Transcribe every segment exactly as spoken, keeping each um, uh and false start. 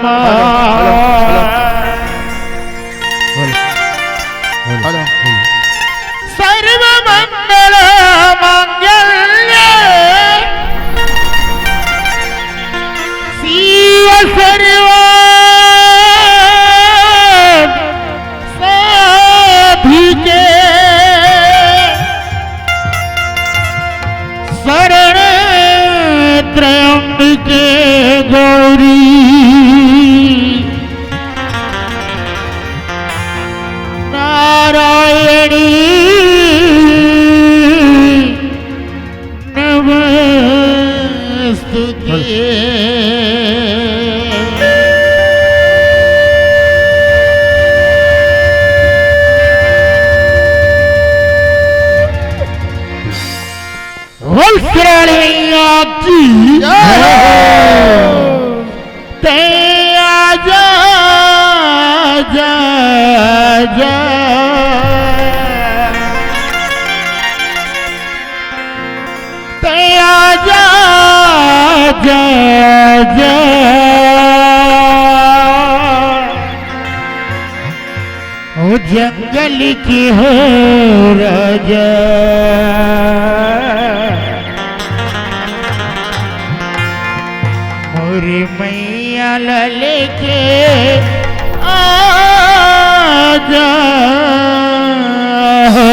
Hello, hello, hello. Hello, hello. सर्व मंगल मांगल्ये शिव सर्व साधिके शरण त्र्यंबिके गौरी नारायणी नमस्तुते। बोल श्री मैया की जय। तैं आजा, आजा, आजा। तैं आजा, आजा, आजा। ओ जंगल के हो राजा, मोर मैया ला लेके आजा हो।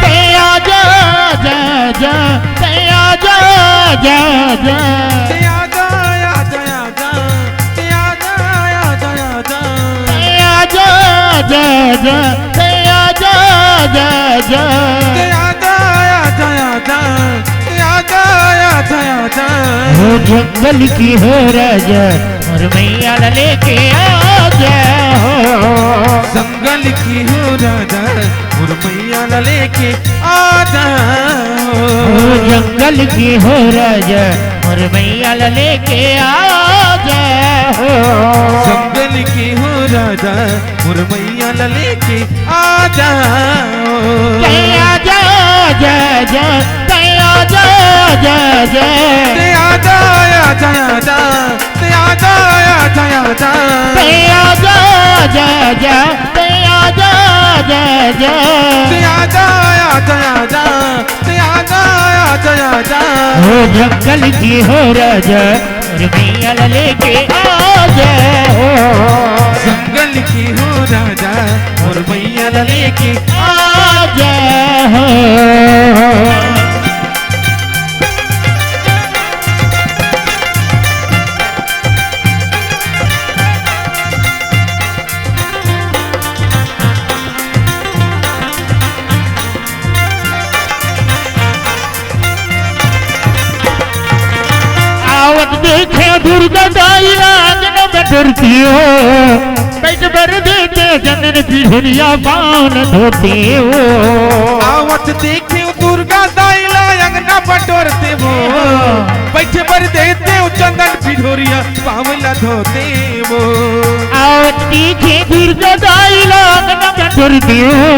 तैं आजा, आजा, आजा, तैं आजा, आजा, आजा। तैं आजा, आजा, आजा, तैं आजा, आजा, आजा। तैं आजा, आजा, आजा, तैं आजा, आजा, आजा। तैं आजा, आजा, आजा, तैं आजा, आजा, आजा। हो जंगल की हो राजा, मोर मैया ला लेके आजा हो। जंगल की हो राजा, मोर मैया ला लेके आजा हो। ओ जंगल की हो राजा, मोर मैया ला लेके आजा हो। जंगल की हो राजा, मोर मैया ला लेके आजा हो। तैं आजा, आजा, आजा, तैं आजा, आजा, आजा। तैं आजा, आजा, आजा। तैं आजा, आजा, आजा। तैं आजा, आजा, आजा। तैं आजा, आजा, आजा। तैं आजा, आजा, आजा। तैं आजा, आजा, आजा। हो जंगल की हो राजा, मोर मैया ला लेके आजा हो। जंगल की हो राजा, मोर मैया ला लेके आजा हो। आवत देखे दुर्गा दाई ला अंगना में डरती हो, बैठ बर देते चंदन पिठोरिया पाँव ला धोती हो। आवत देखे दुर्गा दाई ला अंगना बटोरते वो, बैठे बर देते वो चंदन पिठोरिया पाँव ला धोते वो। आवत देखे दुर्गा दाई ला अंगना बटोरते वो,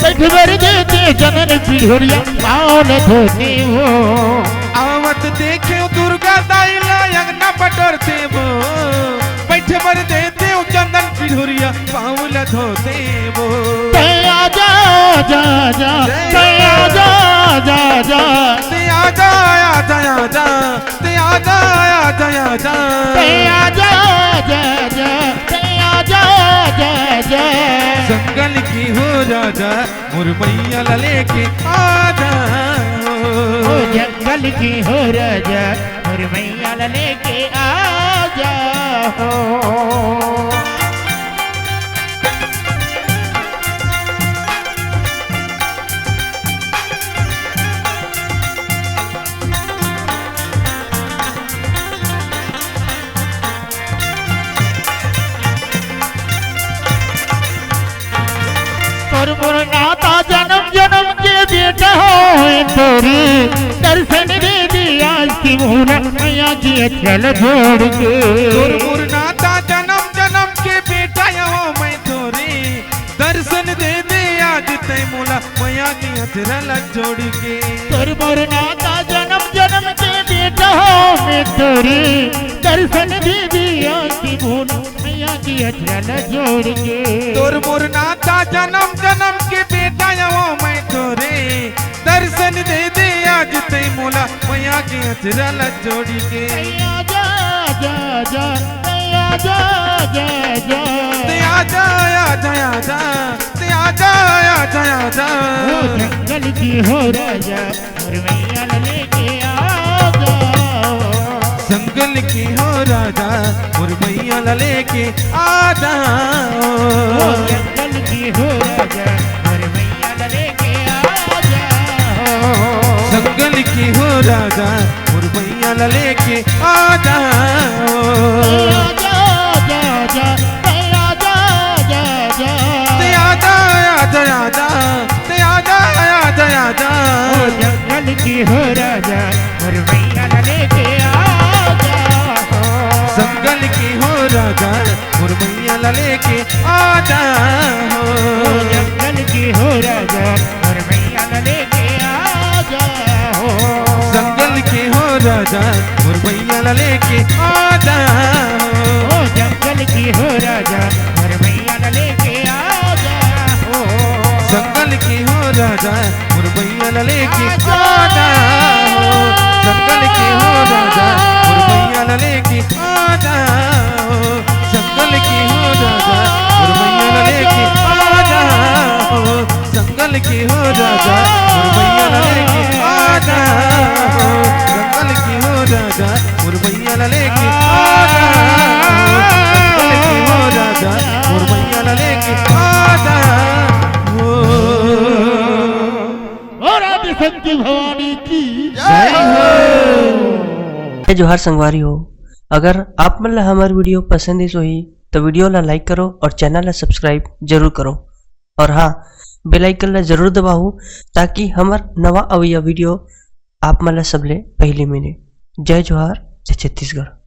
बैठे बर देते चंदन पिठोरिया पाँव ला धोते वो। आवत देखे दुर्गा दाई ला अंगना बटोरते वो, बैठे बर देते वो चंदन पिठोरिया पाँव ला धोते वो। तैं आजा, आजा, आजा, तैं आजा, आजा, आजा। तैं आजा, आजा, आजा, तैं आजा, आजा, आजा। तैं आजा, आजा, आजा, तैं आजा, आजा, आजा। जंगल की हो राजा, मोर मैया ला लेके आजा हो। ओ जंगल की हो राजा, मोर मैया ला लेके आजा हो। तोर मोर नाता जन मैया के अचरा ल जोड़ के। तोर मोर नाता जनम जनम के बेटा हवं मैं तोरे, दर्शन दे दे आज तैं मोला मैया के अचरा ल जोड़ के। तोर मोर नाता जनम जनम के बेटा हवं मैं तोरे, दर्शन दे दे आज तैं मोला मैया के अचरा ल जोड़ के। तोर मोर नाता जनम जनम के बेटा हवं मैं तोरे, दर्शन दे दे आज तैं मोला मैया के अचरा ल जोड़ के। तैं आजा, आजा, आजा, तैं आजा, आजा, आजा। तैं आजा, आजा, आजा, तैं आजा, आजा, आजा। ओ जंगल के हो राजा, मोर मैया ल लेके आजा। जंगल के हो राजा, मोर मैया ल लेके आजा। ओ जंगल के हो राजा, मोर मैया ल लेके आजा। जंगल के हो राजा, मोर मैया ल लेके आजा। आजा, आजा, आजा, तैं आजा, आजा, आजा। तैं आजा, आजा, आजा, तैं आजा, आजा, आजा। ओ जंगल के हो राजा, मोर मैया ल लेके आजा। जंगल के हो राजा, मोर मैया ल लेके आजा। ओ जंगल के हो राजा, मोर मैया ल लेके आजा। जंगल के हो राजा, मोर मैया ल लेके आजा। ओ जंगल के हो राजा, मोर मैया ल लेके आजा। जंगल के हो राजा, मोर मैया ल लेके आजा। जंगल के हो राजा, मोर मैया ल लेके आजा। जंगल के हो राजा, मोर मैया ल लेके आजा। जंगल के हो राजा, मोर मैया ल लेके आजा। जंगल के हो राजा, मोर मैया ल लेके आजा। जंगल के हो राजा, मोर मैया ल लेके आजा। और आदि शक्ति भवानी की जय हो। जय जोहार संगवारी हो। अगर आप मन ला हमर वीडियो पसंद आइस होही, तो वीडियो ला like करो और चैनल ला subscribe जरूर करो। और हाँ, bell icon ला जरूर दबाओ, ताकि हमर नवा अवइया वीडियो आप मन ला सबले पहली मिले। जय जोहार, जय छत्तीसगढ़।